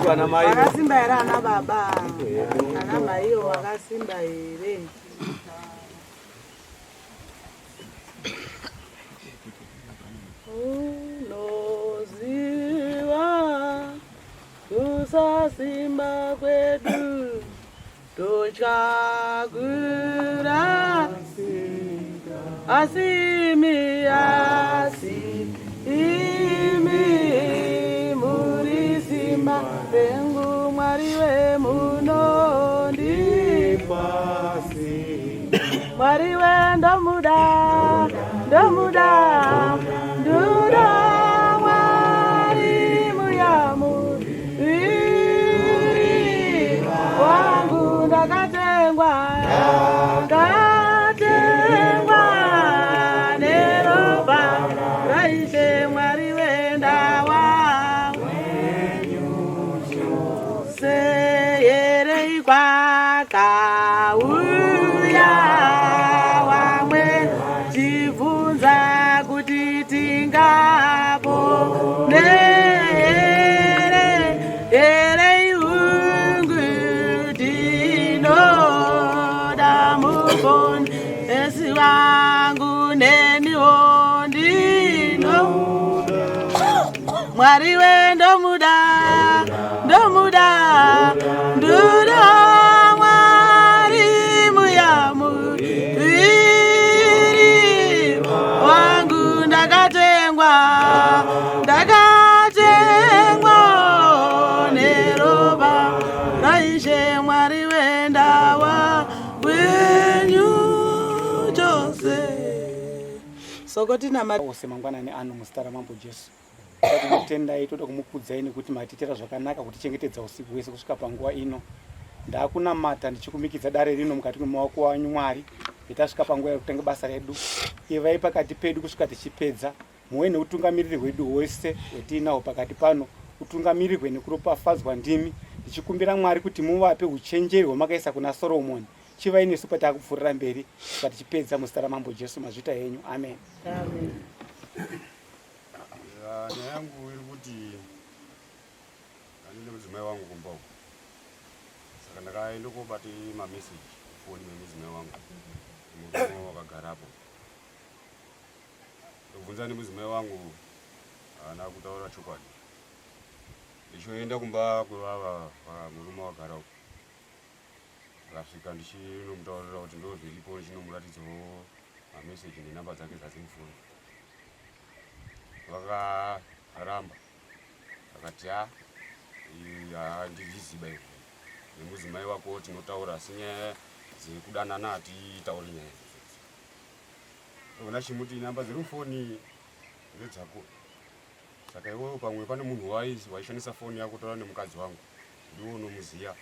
Ana mai. Vakasimba here ana baba? Ana maiyo vakasimba here? Unoziva kusasimba kwedu totya kurasika asi imi asi imi muri simba rengu mwari wemunondipa mwari wendomuda ndomuda ndoda mwari muyamu wangu ndakatengwa ndakatengwa neropa raishe mwari wendawa seyerei kwakauya wamwe chibvunza kuti tingapone here here iungu tinoda muponesi wangu neniwo ndino Mwari we ndomuda ndomuda ndoda Mwari muyamu iri wangu ndakatengwa ndakatengwa neropa raishe Mwari wendawa wenyu chose sokotina ose mangwanani ano muzita ramambo Jesu Toda kumutendai, toda kumukudzai nekuti matiitira zvakanaka kutichengetedza usiku hwese kusvika panguva ino. Ndakunamata ndichikumikidza dare rino mukati memaoko anyu Mwari, itasvika panguva yekutanga basa redu. Ivai pakati pedu kusvika tichipedza. Muve neutungamiriri hwedu hwese hwetiinahwo pakati pano, utungamirirwe nekuropafadzwa ndimi. Ndichikumbira Mwari kuti muvape uchenjeri hwamakaisa kuna Soromoni. Chivai nesu patakupfuurira mberi kusvika tichipedza muzita raMambo Jesu. Mazvita henyu. Amen. Amen. Nyaya yangu iri kuti ndine mudzimai wangu kumba uko, saka ndakaenda kobata mameseji foni memudzimai wangu, murume wakagarapo. Ndobvunza nemudzimai wangu, haana kutaura chokwadi. Ndichoenda kumba kwevava murume wakagara uko, ndakasvika ndichinomutaurira kuti ndo zviripo, ndichinomuratidzawo mameseji nenhamba dzake dzadzimufoni. Vakaramba, vakati ha handizviziba izvi, nemudzimai wako tinotaura, asi nyaya dzekudanana hatitauri nyaya idzodzo. Ona chimuti namba dziri mufoni ndedzako, saka iwewe pamwe pane munhu waishandisa foni yako kutaura nemukadzi wangu, ndiwe unomuziya.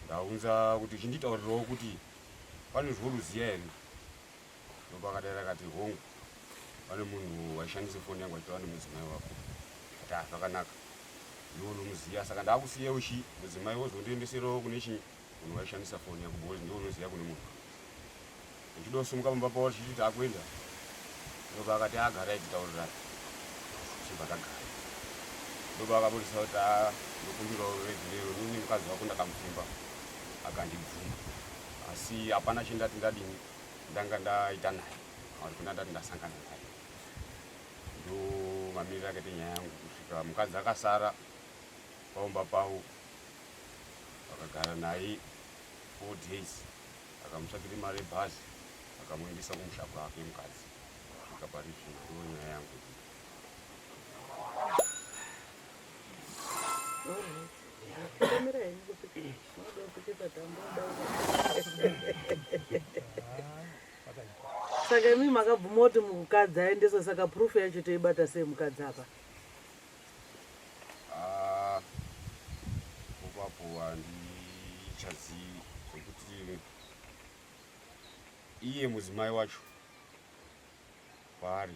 Ndaunza kuti chinditaurirawo kuti pane zvoruziya here. Ndopakadaira akati hongu, pane munhu waishandisa foni yangu achitaura nemudzimai wako. Ati ah, zvakanaka, ndiwe unomuziva, saka ndakusiya uchi mudzimai wozondiendeserawo kune chinyi munhu waishandisa foni yako, because ndiwe unoziva kune munhu. Ndichida kusimuka pamba pavo tichiti takuenda, ndopa akati agarai titaurirane, tichibva tagara. Ndopa akabudisa kuti ah, ndokumbirawo ruregerero, nini mukadzi wako ndakamupfimba akandibvuma, asi hapana chendati ndadini ndanga ndaita naye kana kuti ndati ndasangana naye. Ndo mamiriro akaita nyaya yangu kusvika mukadzi akasara paumba pavo, vakagara naye 4 days, akamutsvakira mari yebhazi akamuendesa kumusha kwake mukadzi kusvika pari zvino. Ndo nyaya yangu. Saka imi makabvuma kuti mukadzi aendeswa, saka proof yacho toibata sei mukadzi apa? Ah, ipapo handichazivi zvekuti iye mudzimai wacho paari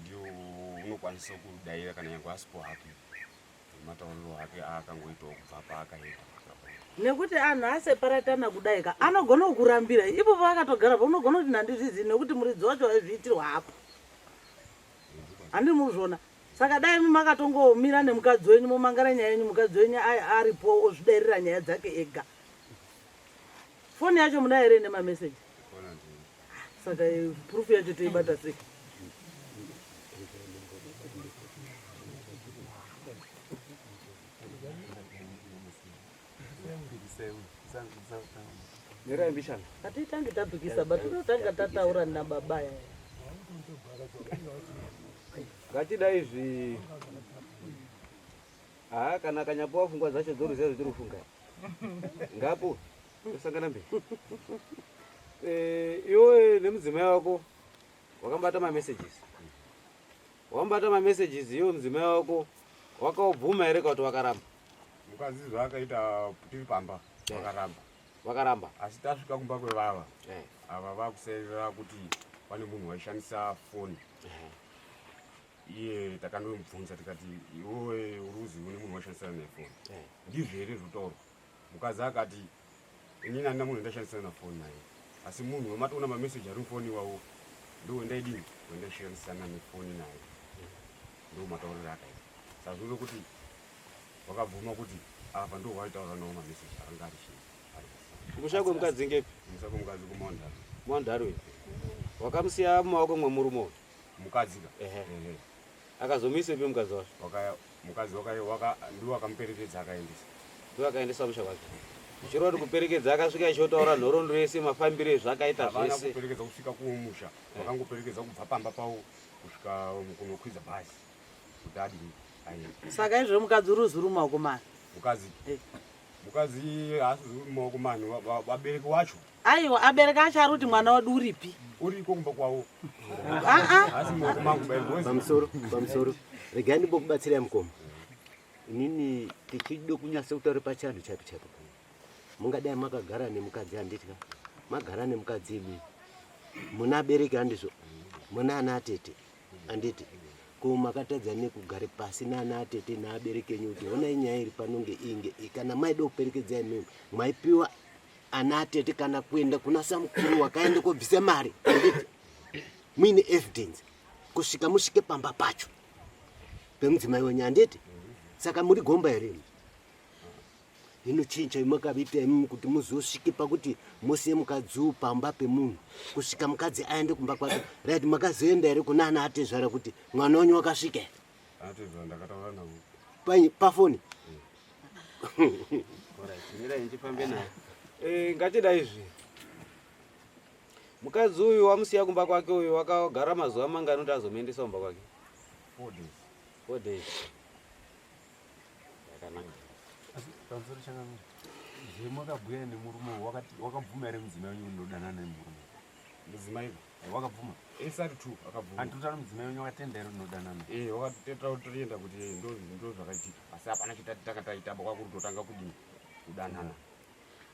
ndiyo unokwanisa kudaira kana nyange asipo hake, matauriro ake aakangoitawo kubva paakaenda. Nekuti anhu aseparatana kudai ka, anogona kukurambira ipo paakatogara pa, unogona kuti nhandizvizivi nekuti muridzi wacho waizviitirwa hapo, handi muzvona. Saka dai imi makatongomira nemukadzi wenyu momangara nyaya yenyu mukadzi wenyu aripo ozvidairira nyaya dzake ega. Foni yacho munayo here ine mameseji? Saka eh, proof yacho toibata sei? Hatitangi tapikisa but tinotanga tataura nababa yaya. Ngatida izvi. Haa kana akanyapuwa fungwa dzacho dzoruziva zvatiri kufunga. Ngapo tosangana mberi. Eh, iwe nemudzimai wako wakambata mamessages. Wambata mamessages iwe mudzimai wako wakaubvuma here kana kuti wakaramba? Mukadzi zvaakaita tiri pamba wakaramba. Wakaramba. Asi tasvika kumba kwevava eh. Ava vakuserera kuti pane munhu waishandisa foni. Eh. Iye takandomubvunza tikati iwewe uri kuzi une munhu waishandisana naye foni. Eh. Ndizvo here zvotaurwa? Mukadzi akati inini handina munhu wandashandisana nafoni naye. Asi munhu wematoona mameseji ari mufoni iwawo ndo wendaidini wendaishandisana nefoni naye. Ndo matauriro akaita. Saka zvinoreva kuti wakabvuma kuti apa ndo waitaura nawo mameseji anga ari chii. Kumusha kwemukadzi ngepi? Kumusha kwemukadzi kuMount Darwin. Mount Darwin. Wakamusiya mumaoko mwemurume uyu? Mukadzi ka. Ehe. Ehe. Akazomuisepi mukadzi wacho? Waka mukadzi waka waka ndiwo akamuperekedza akaendesa. Ndiwo akaendesa musha kwake. Zvichireva kuti kuperekedza akasvika achiyotaura nhoroondo yese mafambiro ezvakaita Havana zvese. kuperekedza kusvika kumusha. Vakangoperekedza kubva pamba pavo kusvika kunokwidza bhazi kuti adini aende. Saka izvo mukadzi uri uzuru maoko mani. Mukadzi. Eh. Mukadzi haasi zuru maoko mani vabereki wacho. Aiwa abereki acho ari kuti mwana wedu uripi? Uriko kumba kwavo. Aa. Haasi maoko mangu bai boys. Pamusoro, pamusoro. Regai ndimbokubatsirai mukoma. Inini tichida kunyasa kutaura pachianhu chaipo chaipo. Mungadai makagara nemukadzi handiti ka? Magara nemukadzi imi. Muna abereki handizvo? Muna ana atete handiti? Ko makatadza nekugare pasi naana atete naabereki enyu kuti honai nyaya iri pano ngeinge kana maida kuperekedza imimi maipiwa ana atete kana kuenda kuna samukuru wakaenda kobvisa mari handiti? Muine evidence kusvika musvike pamba pacho pemudzimai wenyu handiti? Saka muri gomba here imi? Hino chii chaimakaviita imimi kuti muzosvike pakuti musiye mukadzi uyu pamba pemunhu kusvika mukadzi aende kumba kwake? Right, makazoenda here kuna ana atezvara kuti mwana wenyu wakasvika here? Atezvara ndakataura navo. Pafoni? Alright, mirai ndifambe naye. Eh, ngatidai izvi. Mukadzi uyu wamusiya kumba kwake uyu wakagara mazuva mangani kuti azomuendesa kumba kwake? 4 days. 4 days. Yakanaka. Asi pamusoro changamire, zvemakabhuya nemurume uyu wakabvuma here mudzimai wenyu kuti ndinodanana nemurume? Mudzimai? Wakabvuma? Esari 2 akabvuma. Handiti mudzimai wenyu wakatenda here kuti ndinodanana? Wakatenda kuti kuti ndo zvakaitika. Asi hapana chitati takataita apa kwakuri kutotanga kudini? Kudanana.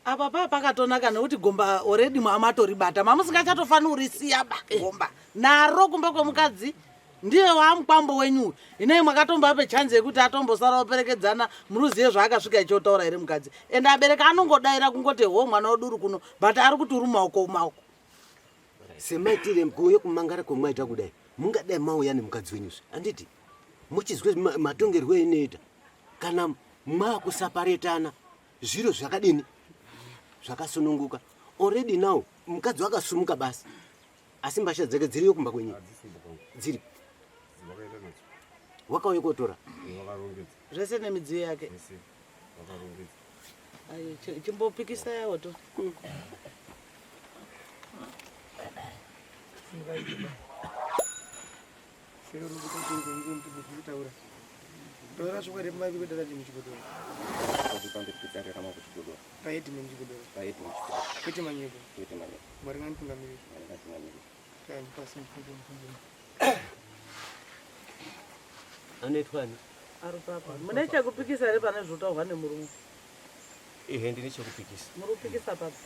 Apa paa pakatonaka nekuti gomba already matoribata mamusingachatofaniri kurisiya ba gomba naro kumba kwemukadzi ndiye waamukwambo wenyu uyu. Inei makatombape chance yekuti atombosara operekedzana muruziye zvaakasvika ichotaura here mukadzi. Ende abereki anongodaira kungoti ho mwana wedu uri kuno but ari kuti uri mumaoko maoko. Semaitire kuuya kumangara kwamwaita kudai mungadai mauya nemukadzi wenyuzve handiti muchizwe matongerwo inoita kana makusaparetana zviro zvakadini zvakasununguka already now mukadzi wakasumuka basi asi mbasha dzake dziriyo kumba kwenyu dziri wakauya kotora zvese nemidziyo yake Ayo, chimbopikisa yawo to. Taura chokwadi pamavi kudara ndimi Chigodora. Paheadman Chigodora. Kwete manyepo. Mwari nganitungamirire. Kani pasi mfunge. Anoitwa ani? Ari papa. Mune chekupikisa here pane zvotaurwa nemurume? Ehe, ndine chekupikisa. Muri kupikisa papi?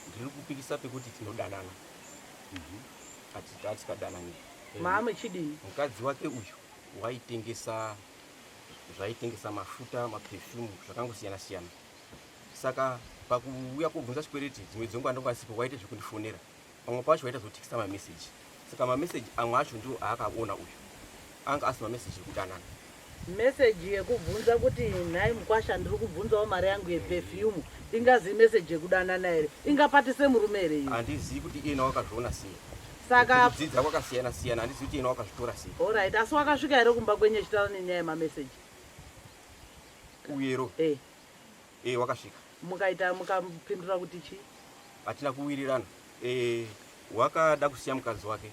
Ndiri kupikisa pekuti tinodanana. Hatikadanani. Maamuchidini? Mukadzi wake uyu waitengesa zvaitengesa mafuta, maperfume zvakangosiyana siyana. Saka pakuuya kubvunza chikwereti dzimwe dzenguva ndonga asipo waite zvekundifonera. Pamwe pacho waita zvotekista mameseji. Saka mameseji amwe acho ndiwo aakaona uyu. Anga asi mameseji ekudanana. Meseji yekubvunza kuti nhai mukwasha ndiri kubvunzawo mari yangu yeperfume ingazi imeseji yekudanana here? Ingapatise murume here iyo? Handizivi kuti iyena wakazviona sei. Saka kudzidza kwakasiyana siyana, handizivi kuti iyena wakazvitora sei. Alright, asi wakasvika here kumba kwenyu echitaura nenyaya yemameseji? Uyero. Eh. Eh, wakasvika. Mukaita mukapindura kuti chii? Hatina kuwirirana. Eh, wakada kusiya mukadzi wake.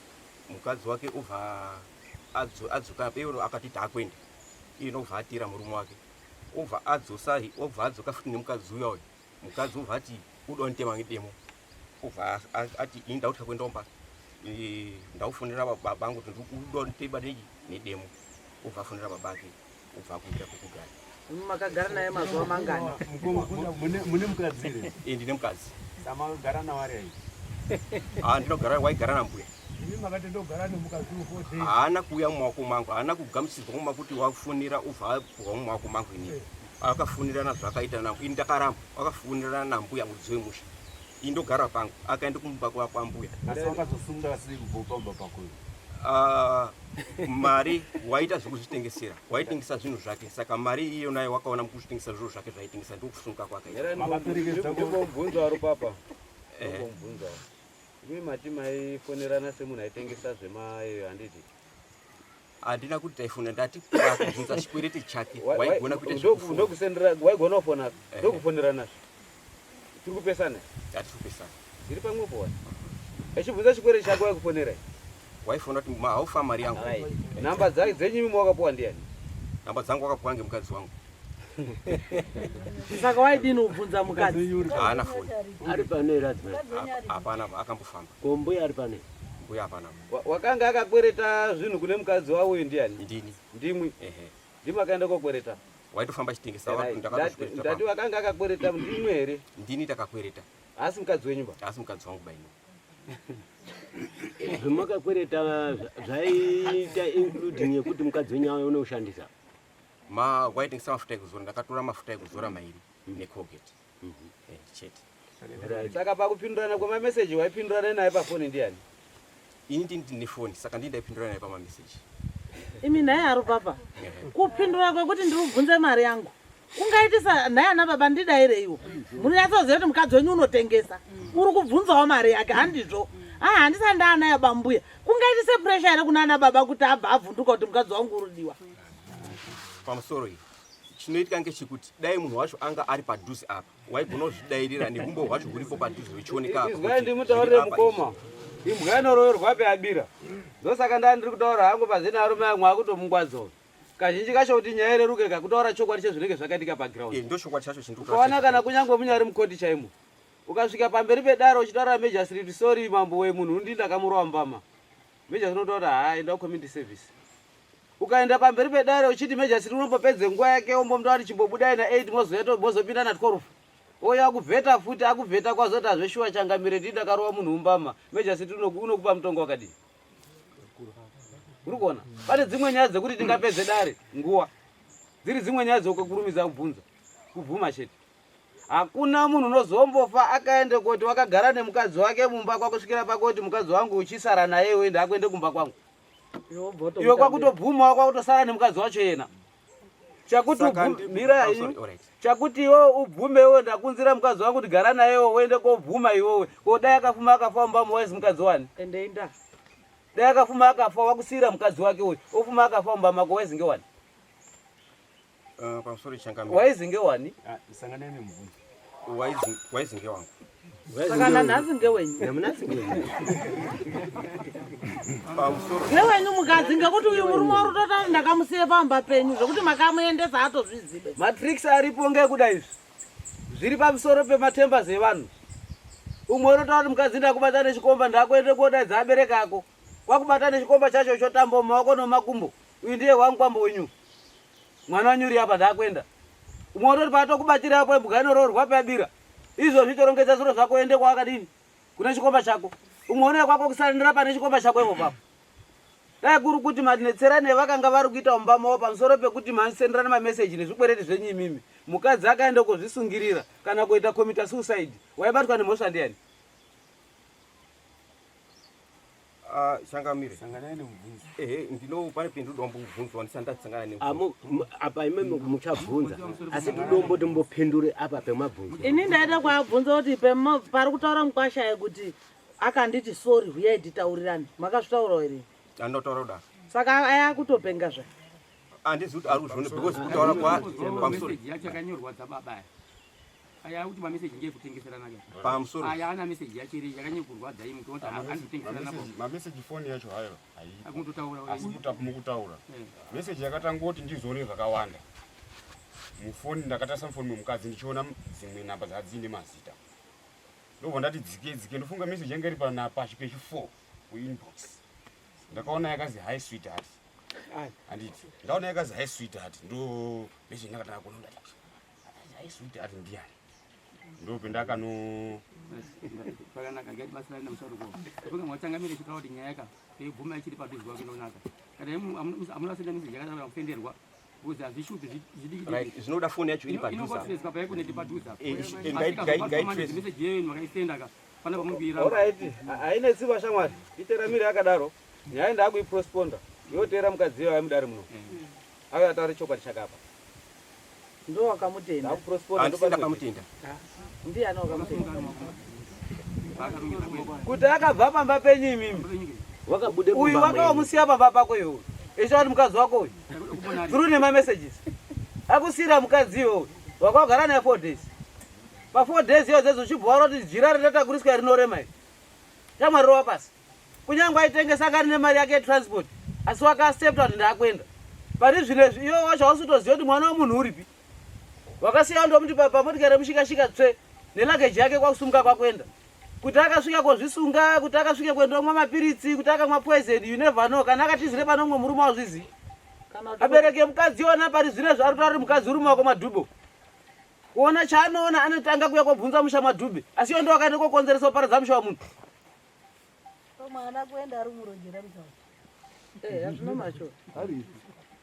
Mukadzi wake obva adzoka apa iye akati taakuenda. Iye obva atira murume wake. Obva adzosa obva adzoka futi nemukadzi uya uyu. Mukadzi obva ati uda kunditema ngedemo. Obva ati ini ndakutya kuenda kumba. Eh, ndakufonera baba angu kuti uda kunditema nedemo. Obva afonera baba ake. Ubva akumbira pekugara. Makagara naye mazuva mangani? Mune mukadzi here? Eh, ndine mukadzi. Samakagara nawari ayi? Ah, ndinogara waigara nambuya. Imi makati ndogara nemukadzi for days. Haana kuuya mumaoko mangu, haana kugamuchidzwa muma kuti wafonera ubva apuhwa mumaoko mangu inini. Eh. Akafonерana zvakaita nambuya, ini ndakaramba. Akafonерana nambuya muridzi wemusha. Ini ndogara pangu, akaenda kumba kwambuya. Asi wakazosunga sei kubva pamba pako? Ah, mari waita zvekuzvitengesera, waitengesa zvinhu zvake, saka mari iyo nayo wakaona mukuzvitengesa zvinhu zvake zvaitengesa ndokusunga kwake. Ndibvunza wari papa. Ndibvunza. Imi mati maifonerana semunhu aitengesa zvemayo handiti? Handina kuti taifona, ndati kubvunza chikwereti chake waigona kuita zvekufona. Ndokusendera waigona kufona ndokufonerana. Tiri kupesana. Hatisi kupesana. Tiri pamwepo wani. Echibvunza chikwereti chako waikufonera. Waifona kuti haufa mari yangu. Namba dzake dzenyu imi wakapuwa ndiani? Namba dzangu wakapuwa ngemukadzi wangu. Saka waidini kubvunza mukadzi? Haana foni. Ari pano here adzimai? Hapana, akambofamba. Ko mbuya ari pano? Mbuya hapana. Wakanga akakwereta zvinhu kune mukadzi wavo uyu ndiani? Ndini. Ndimwi. Ehe. Ndimwi akaenda kokwereta. Waitofamba achitengesa watu ndakatoswereta. Ndati wakanga akakwereta ndimwi here? Ndini takakwereta. Asi mukadzi wenyu ba? Asi mukadzi wangu ba ini. Zvamakakwereta zvaiita including yekuti mukadzi wenyu aone kushandisa. Ma waitengesa mafuta ekuzora, ndakatora mafuta ekuzora mairi neColgate. Eh, chete. Saka pakupindurana kwemameseji waipindurana naye pafoni ndiani? Ini ndini ndine foni, saka ndini ndaipindurana naye pamameseji. Imi nhai aro papa. Kupindura kwekuti ndiri kubvunza mari yangu kungaitisa nhai ana baba ndidaireiwo. Munonyatsoziva kuti mukadzi wenyu unotengesa. Uri kubvunzawo mari yake handizvo. Ah, handisati ndaanayo bambuya. Kungaitise pressure here kuna ana baba kuti abva avhunduka kuti mukadzi wangu uri kudiwa? Pamusoro iyi chinoitika ngechekuti dai munhu wacho anga ari padhuze apa waigona kuzvidairira neumbo hwacho huripo padhuze huchioneka apa. Izwai ndimutaurire mukoma, imbwa inoroverwa peyabira. Ndosaka ndaa ndiri kutaura hangu pazina arume amwe akutomungwadza uyu. Kazhinji kacho kuti nyaya ireruke ka kutaura chokwadi chezvinenge zvakaitika paground. Eh, ndochokwadi chacho chindiri kutaura. Ukaona kana kunyangwe munyari mukoti chaimo ukasvika pamberi pedare uchitaura magistrate sorry mambo we munhu undi ndakamurova mbama. Major unotaura haa enda kucommunity service. Ukaenda pamberi pedare uchiti magistrate unombopedze nguva yake ombomuta kuti chimbobudai na 8 mozoya mozopinda na 12. Ouya akuvheta futi akuvheta kwazoti hazveshuwa changamire ndini ndakarova munhu umbama. Magistrate unokupa mutongo wakadii? Uri kuona? Pane dzimwe nyaya dzekuti tingapedze dare nguva. Dziri dzimwe nyaya dzekukurumidza kubvunza. Kubvuma chete. Hakuna munhu unozombofa akaende koti wakagara nemukadzi wake mumba kwakusvikira pakoti mukadzi wangu uchisara naye iwe ndakuende kumba kwangu. Iwe kwakutobvumawo kwakutosara nemukadzi wacho yena. Chakuti mira chakuti iwe ubvume iwe ndakunzira mukadzi wangu kuti gara naye iwe uende kobvuma iwewe. Ko dai akafuma akafa mumba mowaizi mukadzi wani? Ende inda. Dai akafuma akafa wakusiyira mukadzi wake uyu. Ofuma akafa mumba mako waizinge wani? Pamusoro changamire. Waizinge wani? Sanganai nemubvunzo. Waizinge wangu. Saka nanhasi ngewenyu. Namunhasi ngewenyu. Pamusoro. Ngewenyu mukadzi ngekuti uyu murume uri kutoti ndakamusiya pamba penyu zvekuti makamuendesa atozvizibe. Matricks aripo ngekuda izvi. Zviri pamusoro pematembers evanhu. Umwe unotaura kuti mukadzi ndakubata nechikomba ndakuende kodaidza abereki ako. Kwakubata nechikomba chacho chotamba mumaoko nomakumbo. Uyu ndiye wangu kwambo wenyu. Mwana wanyu uri apa ndakuenda. Umwe unoti paatokubatira apo imbwa inoroorwa payabira. Izvozvi torongedza zviro zvako uende kwawakadini kune chikomba chako. Umwe unouya kwako kusarendera pane chikomba chako ipo papo. Dai kuri kuti manetserane vakanga vari kuita mumba mavo pamusoro pekuti masenderana mameseji nezvikwereti zvenyu imimi. Mukadzi akaenda kozvisungirira kana kuita commit suicide waibatwa nemhosva ndiani? Ah, changamire. Sanganai nemubvunzo. Ehe, ndino pane pindu dombo kubvunzwa ndisati ndasangana nemubvunzo. Amu apa imi muchabvunza asi todombo timbopindure apa pemabvunzo. Ini ndaida kuabvunza kuti pema pari kutaura mukwasha kuti akanditi sorry huyai titaurirane. Makazvitaurawo here? Andotaura kudaro. Saka aya akutopenga zve. Andizi kuti ari kuzviona because kutaura kwa pamusoro. Yacho yakanyorwa dzababa aya. Aya kuti mameseji ngekutengeserana ka. Pamusoro. Aya ana meseji yacho iri yakanyanya kurwadza imi kuti hanzi kutengeserana po. Mameseji foni yacho hayo haipo. Akungototaura. Asi mukutaura. Meseji yakatangoti ndizoone zvakawanda. Mufoni ndakatarisa mufoni memukadzi ndichiona dzimwe namba dzadziine mazita. Ndobva ndati dzike dzike ndofunga meseji yanga iri pana pashi pechi 4 kuinbox. Ndakaona yakazi hi sweetheart. Handiti. Ndaona yakazi hi sweetheart ndo meseji ndakatanga kuona ndati hi sweetheart ndiyani. Ndopendakano Zvakanaka ngatibatsirane namusharuko. Kufunga mwachangamire chitaura kuti nyaya ka teiguma ichiri padhuze kwake inonaka. Kana imwe amuna senda message yakataura kusenderwa because hazvishupi zvidiki. Right, zvinoda foni yacho iri padhuze. Inongotireswa paekuneti padhuze apa. Eh, ngai- Message yenyu makaisenda ka pana pamubira. Alright, haine tsiva shamwari. Iteramire yakadaro. Nyaya ndakuiprosponda. Yoteera mukadzi iyoyo mudare muno. Auya ataure chokwadi chakapa. Ndo wakamutenda. Ndakuprosponda Handisi ndakamutenda. Ndiani wakamutenda? Kuti akabva pamba penyu imimi. Wakabude Uyu mumba mwenyu. wakawamusiya pamba pako iwe. Echa kuti mukadzi wako uyu. Through nema messages. Akusiyira mukadzi iwe uyu. Wakagara naye 4 days. Pa 4 days iyo dzedzo uchibva waona kuti jira rinatakuriswa rinorema iri. Shamwari rova pasi. Kunyange aitengesa anga ane mari yake yetransport asi wakaaccepta kuti ndakuenda. Pari zvino izvi iwe wacho hausi kutoziva kuti mwana wemunhu uripi. Wakasiya ndomuti pamotikari yemushikashika tsve neluggage yake kwakusumuka kwakuenda. Kuti akasvika kozvisunga, kuti akasvika kuenda omwa mapiritsi, kuti akamwa poison, you never know. Kana akatizire pane umwe murume hauzvizivi. Abereke mukadzi ona pari zvino izvi ari kutaura kuti mukadzi uri mumaoko madhubho. Kuona chaanoona anotanga kuuya kobvunza musha madhubhe. Asi iwe ndiwe wakaenda kokonzeresa kuparadza musha wemunhu. Mwana kuenda ari murojera musha. Eh, hazvina macho.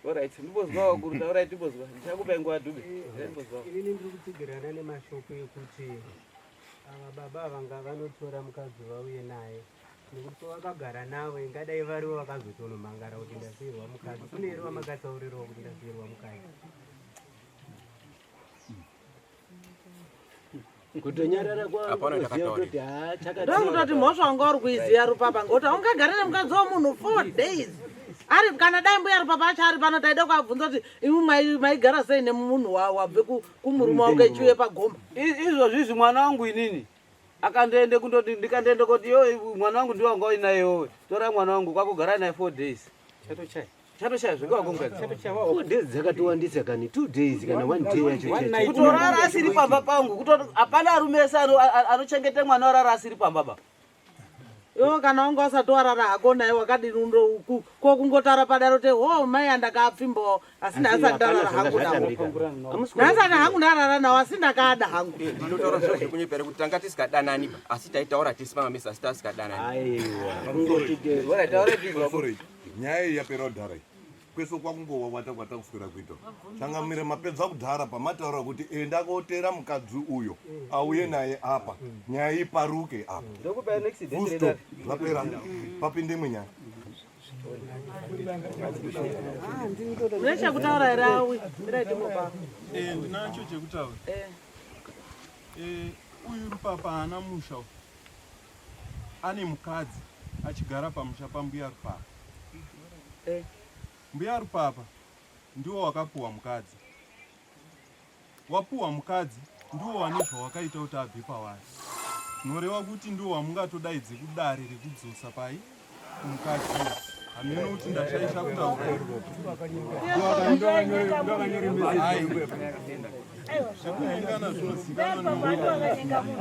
Alright, ndimbozwa wakuru, taurai timbozwa. Ndichakupai nguva Dube. Ndimbozwa. Inini ndiri kutsigirana nemashoko ekuti ava baba ava ngavanotora mukadzi vauye naye nekuti vakagara navo ingadai varivo vakazotonomhangara kuti ndasiyirwa mukadzi. Kune here vamakataurirwa kuti ndasiyirwa mukadzi? Kutonyarara Hapana kwakuziva kuti haa Ndokutoti mhosva wanga uri kuiziya Rupapa ngoti haungagare nemukadzi wemunhu 4 days. Ari kana dai mbuya Rupapa acho ari pano taida kuabvunza kuti imwi maigara sei nemunhu wabve kumurume wako echiuye pagomba. Izvozvi izvi mwana wangu inini akandoende kundoti ndikandoende koti yo mwana wangu ndiwo wanga uinaye iwowe tora mwana wangu kwakugara naye 4 days. Chatochaya. Chatochaya zvekuwa kumukadzi. 4 days dzakatowandisa kani 2 days kana 1 day yacho chaicho. Kutorara asiri pamba pangu kutoti hapana arume ese anochengeta mwana orara asiri pamba ba. Iwe kana wanga usati warara hako naye wakadini ko kungotaura padaro te ho mai andakapfimbawo asi ndasati ndarara hangu nawo. Ndasati hangu ndarara nawo asi ndakada hangu. Ndinotaura zviro zvekunyepera kuti tanga tisikadanani ba asi taitaura tisi pamamesa asi tasikadanani. Aiwa. Nyaya iyi yapera kudhara iyi. Kwese kwakungowawata kwata kuswera kuita. Changamire mapedza kudhara pamataura kuti enda kotera mukadzi uyo auye naye apa. Nyaya iparuke apa. Ndokupai next date Full stop. redare. Zvapera. Papinde imwe nyaya. Une chekutaura here awi? Mirai timbopa. Eh, ndinacho chekutaura. Eh. Eh, uyu Rupapa haana musha uyu. Ane mukadzi achigara pamusha pambuya Rupapa. Eh. Mbuya Rupapa ndiwo wakapuwa mukadzi. Wapuwa mukadzi ndiwo wane zvawakaita kuti abve pavari. Zvinoreva kuti ndiwo wamungatodaidze kudare rekudzosa pai kumukadzi uyu. Hameno kuti ndashaisha kutaura. Zvekunyengana zvinozikanwa.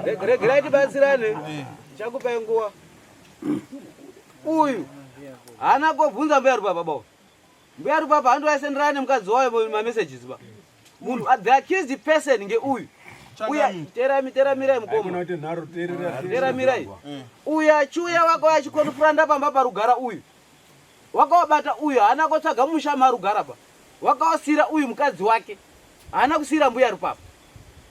Regerai tibatsirane. Ndichakupai nguva. Uyu haana kobvunza mbuya Rupapa ba. Mbuya Rupapa handoaisenderana nemukadzi wayo mamessages ba. Munhu the accused person ngeuyu. Uya teramirai mukoma. Teramirai. Uyu achiuya wako achikonfranda pamba parugara uyu. Wakawabata uyu haana kotsvaga musha marugara ba. Wakawasira uyu mukadzi wake. Haana kusiyira mbuya Rupapa.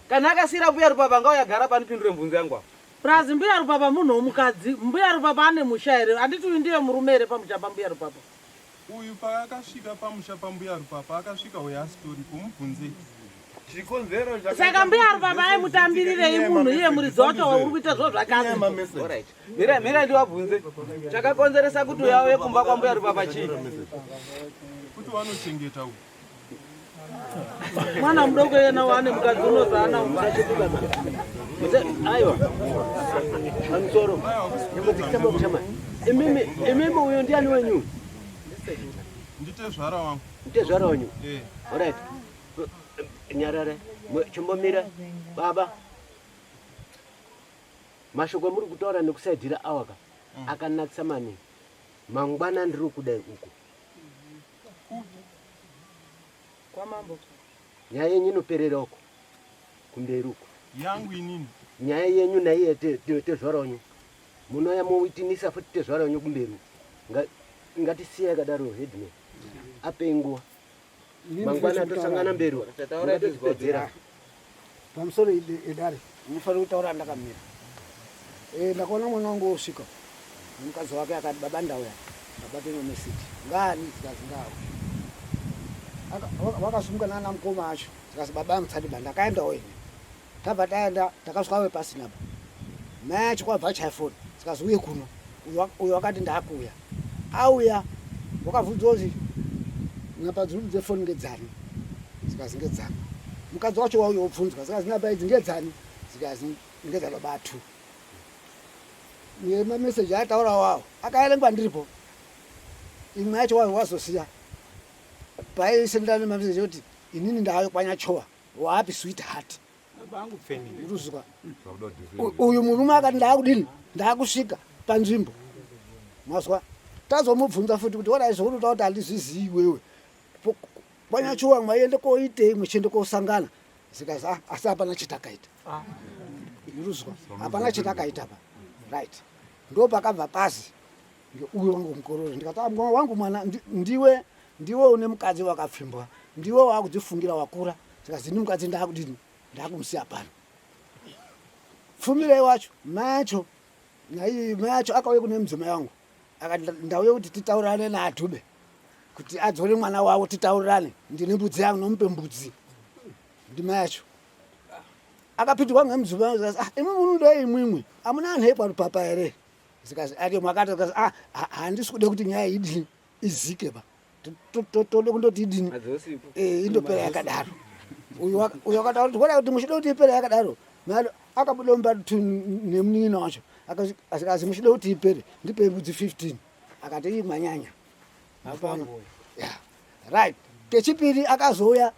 Kana akasiyira mbuya Rupapa ngauya gara panipindure mubvunzo yangu apa. Plus mbuya Rupapa munhu womukadzi. Mbuya Rupapa ane musha here? Handiti uyu ndiye murume here pamusha pambuya Rupapa? Uyu paakasvika pamusha pambuya Rupapa akasvika uyo asitoripo mubvunzei. Chikonzero Saka mbuya Rupapa aimutambirirei munhu iye muridzi wacho uri kuita zvo zvakadzi? Alright. Mira mira ndiwabvunze. Chakakonzeresa kuti uyo auye kumba kwambuya Rupapa chii? Kuti wanochengeta uyu. Mwana mudoko yena wane mukadzi unozaana Aiwa. Pamusoro. Imimi imimi uyo ndiani wenyu? Nditezvara wangu. Nditezvara wenyu? Eh. Alright. Nyarara. Chimbomira. Baba. Mashoko amuri kutaura nekusaidhira awa ka akanakisa maningi. Mangwana ndiri kudai uko. Kwamambo. Nyaya yenyu inoperera uko. Kumberi uko. Yangu inini. Nyaya yenyu naiye tezvara wenyu. Munouya mowitinisa futi tezvara wenyu kumberi uko. Ngatisiye yakadaro headman. Apei nguva. Mangwana tosangana mberi uko. Ngatozvipedzera. Pamusoro edare unofanira kutaura ndakamira. Eh, ndakaona mwana wangu osvika nemukadzi wake akati baba ndauya ndabata nemessage ngani zikazi ngawo wakasumuka nana mukoma acho zikazi baba musati ba ndakaendawo ini tabva taenda takasvika we pasina pa mai acho kwabva achaya foni zikazi uye kuno uyo akati ndakuuya auya wakabvunzwa kuti nhamba dziri dzefoni ngedzani zikazi ngedzani mukadzi wacho wauya wobvunzwa zikazi nhamba idzi ngedzani zikazi ngedzababa two nemameseji ataura wawo akaerengwa ndiripo imwe yacho wazosiya paisendera nemameseji ekuti inini ndaayo kwanyachowa waapi sweet heart uruzwa uyu murume akati ndaakudini ndaakusvika panzvimbo mazwa tazomubvunza futi kuti ora izvo unoda kuti handizvizii iwewe kwanyachowa mwaiende koitei muchiende kosangana zikazi ah, asi hapana chetakaita uruzwa hapana chetakaita pa right ndo pakabva pasi uyu wangu mukororo ndikati ah, wangu mwana ndiwe ndiwe une mukadzi wakapfimbwa ndiwe wakudzifungira wakura zikazi ini mukadzi ndakudini ndakumusiya pano pfumirei wacho macho nai macho akauya kune mudzimai wangu akati ndauya kuti titaurirane naadhube kuti adzore mwana wavo titaurirane ndine mbudzi yangu nomupe mbudzi ndima yacho akapindurwa ngemudzimai wangu zikazi ah imwi munoda imwimwi amuna anhu ekwarupapa here zikazi ati mwakati zikazi ah handisi kuda kuti nyaya idini izike ba tode kundoti idini eh, indopera yakadaro uyu akataura kuti kona kuti muchida kuti ipere yakadaro akabuda mumba nemunin'ina wacho akazi muchida kuti ipere ndipei mbudzi 15 akati iyi mwanyanya hapana right kechipiri akazouya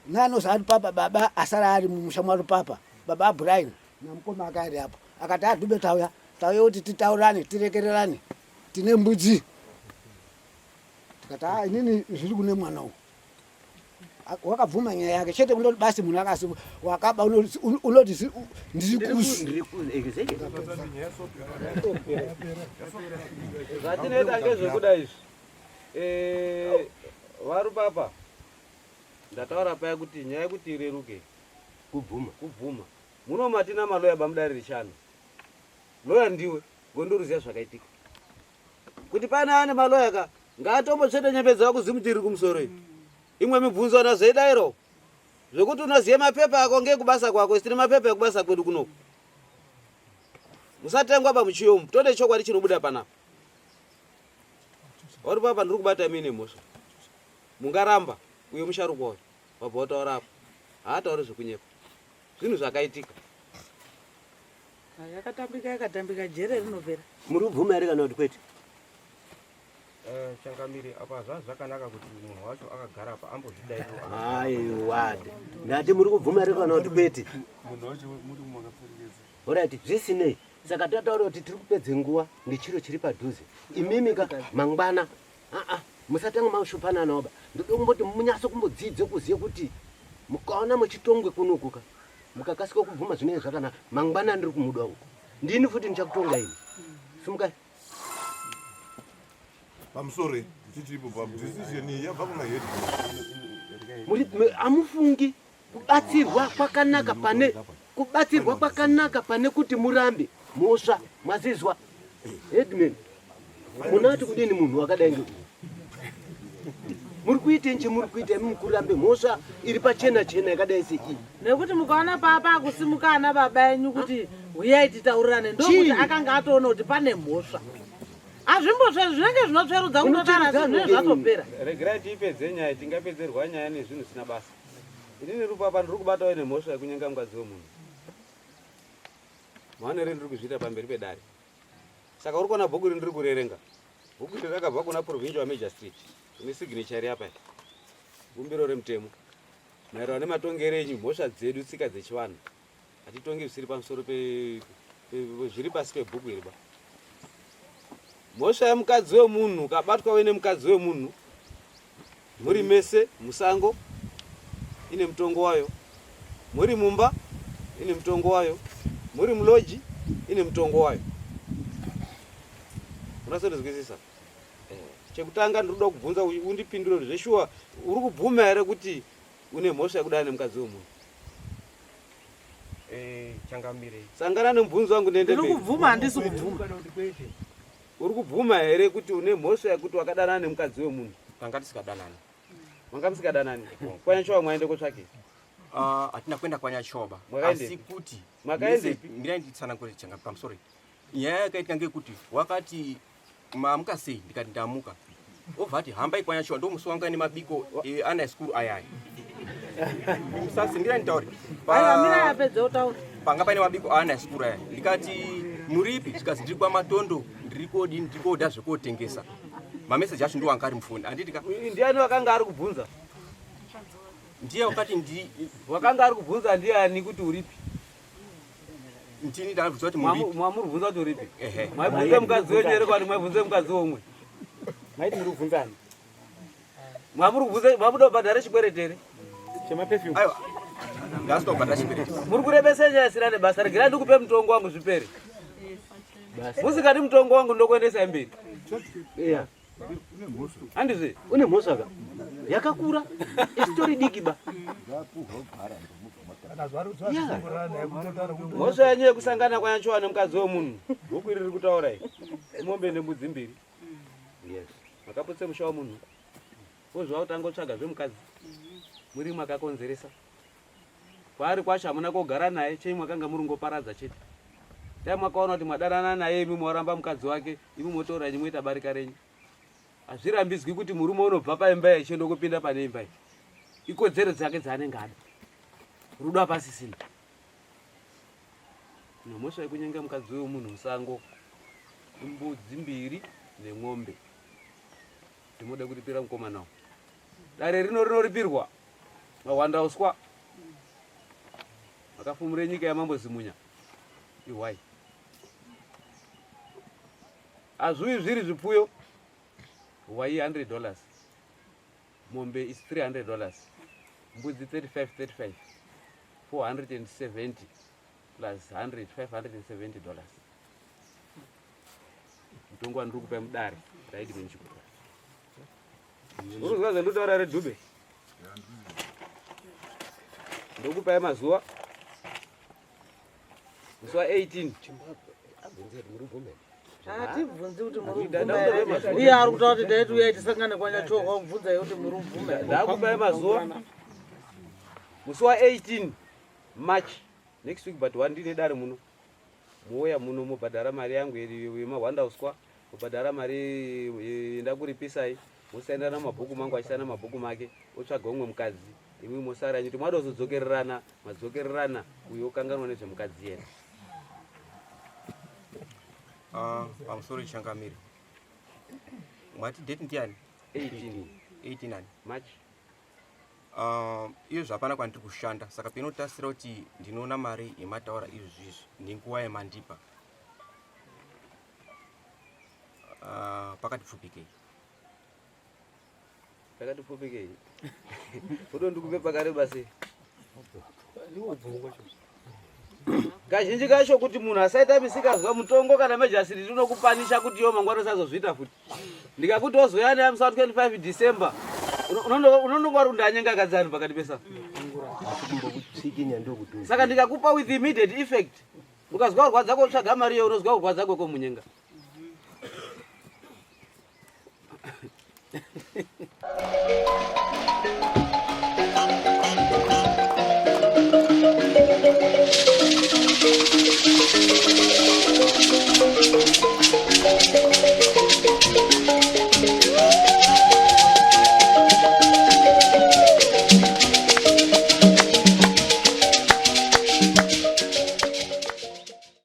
naanozari papa baba asara ari mumusha mwarupapa baba abrian namukoma akaari apo akati adhube tauya tauya kuti titaurane tirekererane tine mbudzi tikati ah, inini zviri kune mwana uyu wakabvuma nyaya yake chete kundoti basi munhu akasi wakaba unoti ndiri kuzi zvatinoita ngezvekuda izvi eh, varupapa ndataura paya kuti nyaya yekuti ireruke kubvuma kubvuma muno matina maloya bamudare rishanu loya ndiwe gondoruziva zvakaitika kuti pane ane maloya ka ngaatombosvete nyembe dzavo kuzimuti kumusoro iyi imwe mibvunzo anazoidairo zvekuti unoziva mapepa ako ngekubasa kwako isitine mapepa ekubasa kwedu kunoku musatengwa pamuchiyomu tode chokwadi chinobuda panapa ori papa ndiri kubata mine mhosva mungaramba uyo musharukwa uyo wabva wataura apo haatauri zvekunyepa zvinhu zvakaitika Yakatambika yakatambika jere rinopera. Muri kubvuma here kana kuti kwete? Eh, changamire apa zvaa zvakanaka kuti munhu wacho akagara apa ambozvidairo. Aiwa. Ndati muri kubvuma here kana kuti kwete? Munhu wacho muri makaperekedza. Horaiti zvisinei saka tataura kuti tiri kupedze nguva ngechiro chiri padhuze. Imimi ka mangwana aa musatanga mashupanana ba. Ndoda kumboti munyatso kumbodzidze kuziye kuti mukaona muchitongwe kunoku ka mukakasika kubvuma zvinenge zvakanaka mangwana ndiri kumuda uko ndini futi ndichakutonga ini simukai pamusoro tichiripo pa decision iyi yabva kuna head muri amufungi kubatsirwa kwakanaka pane kubatsirwa kwakanaka pane kuti murambe Mhosva mazizwa headman munati kudini munhu wakadai nge muri kuita nje muri kuita imi mukurambe mhosva iri pachena chena yakadai seiyi nekuti mukaona papa akusimuka ana baba enyu kuti huyai titaurirane ndokuti akanga atoona kuti pane mhosva hazvimbosve zvinenge zvinotsverudza kundotara asi zvinenge zvatopera regerai tiipedze nyaya tingapedzerwa nyaya nezvinhu zvisina basa inini rupapa ndiri kubatawo nemhosva yekunyenga mukadzi wemunhu Maonero ndiri kuzviita pamberi pedare. Saka uri kuona bhuku iri ndiri kurerenga. Bhuku iri rakabva kuna provincial magistrate ine signature iri apa. Bumbiro remutemo. Maererano nematongero enyu mhosva dzedu tsika dzechivanhu. Hatitongi zvisiri pamusoro pe zviri pasi pebhuku iri ba. Mhosva yemukadzi wemunhu ukabatwa uine mukadzi wemunhu Muri mese musango ine mutongo wayo, muri mumba ine mutongo wayo, muri muloji ine mutongo wayo. Unasondizwisisa? Eh, chekutanga ndiri kuda kubvunza undipindure kuti zveshuwa uri kubvuma here kuti une mhosva yekudana nemukadzi wemunhu? Eh, changamire. Sangana nemubvunzo wangu ndiende mberi. Ndiri kubvuma handisi kubvuma. Uri kubvuma here kuti une mhosva yekuti wakadanana nemukadzi wemunhu? Tanga tisikadanani. Manga musikadanani? Kwanyachoba mwaende kotsvake? Ah, hatina kuenda kwanyachoba. Asi kuti makaendepi? Mirai nditsanangure changa pamusoro. Nyaya yakaitika ngekuti wakati mamuka sei ndikati ndamuka. Obva ati hambai kwanyachoba ndomusi wangu ane mabiko eh, ana esikuru ayaya. Musasi mirai nditaure. Aiwa mirai apedze kutaura. Panga paine mabiko aana esikuru aya. Ndikati muripi zvikanzi ndiri kwaMatondo ndiri kodini ndiri koda zvekotengesa. Mameseji acho ndiwo anga ari mufoni handiti ka? Ndiani wakanga ari kubvunza? Ndiye wakati ndi wakanga ari kubvunza ndiani kuti uripi? Ndini ndakabvunza kuti muripi. Mwamuri kubvunza kuti uripi? Ehe. Maibvunza mukadzi wenyu here kwani maibvunza mukadzi womwe? Maiti muri kubvunzani? Mwamuri kubvunza mabuda kubhadhara chikwereti here? Chemaperfume. Aiwa. Ndasika kubhadhara chikwereti. Muri kurebesa nyaya isina nebasa. Regerai ndikupe mutongo wangu zvipere. Musikati mutongo wangu ndokuendesai mberi. Yeah. Handizve? Une mhosva ka? Yakakura. Isitori diki ba. Mhosva yenyu yekusangana kwanyachowa nemukadzi wemunhu. Bhuku iri riri kutaura iri. Mombe nembudzi mbiri. Yes. Makaputse musha wemunhu. Wozva kutanga kutsvaga zvemukadzi. Muri makakonzeresa. Kwaari kwacho hamuna kogara naye chei mwakanga muri ngoparadza chete. Dai mwakaona kuti mwadanana naye imi mwaramba mukadzi wake imi motora henyu moita barika renyu. Hazvirambidzwi kuti murume unobva paimba iyi achienda kupinda pane imba iyi. Ikodzero dzake dzaanenge ada. Rudo hapasisina. Nemhosva yekunyenga mukadzi wemunhu musango. Imbudzi mbiri nen'ombe. Ndimoda kuripira mukomana uyu. Dare rino rinoripirwa. Mahwanda uswa. Makafumure nyika yamambo Zimunya. Ihwai. Hazviuyi zviri zvipfuyo. Hwai 100 dollars. Mombe is 300 dollars. Mbudzi 35 35. 470 plus 100 570 dollars. Mutongo wandiri kupa mudare raidimeni chikuru. Urikuzwa zvandinotaura here Dube? Ndokupai mazuva musi wa 18 Hatibvunzi kuti muri kubvuma here. Iye ari kutaura kuti taiti uyai tisangane kwanyachoka kubvunza iye kuti muri kubvuma here. Ndakupai mazuva musi wa 18 March next week but one ndine dare muno mouya muno mobhadhara mari yangu yemahwanda uswa mobhadhara mari yendakuripisai mosainirana mabhuku mangu achisaina mabhuku make otsvaga umwe mukadzi imwi mosara yenyu kuti mwada kuzodzokererana madzokererana uyo okanganwa nezvemukadzi yena ah, pamusoro changamire mwati date ndiani 18 18 ani march Ah, iyo zvapana kwandiri kushanda saka pinotasira kuti ndinoona mari yemataura izvizvi nenguva yemandipa ah, pakati pfupikei pakati pfupikei udo ndikupe pakareba sei Kazhinji kacho kuti munhu asaita misikazwa mutongo kana mejasiriti unokupanisha kuti yo mangwana usazozviita futi. Ndikakuti ozoya naye musi wa 25 December unononga uri kundanyenga akadzi ani pakati pesa. Saka ndikakupa with immediate effect. Ukazwa kurwadza kotsvaga mari iyo unozwa kurwadza kwekomunyenga.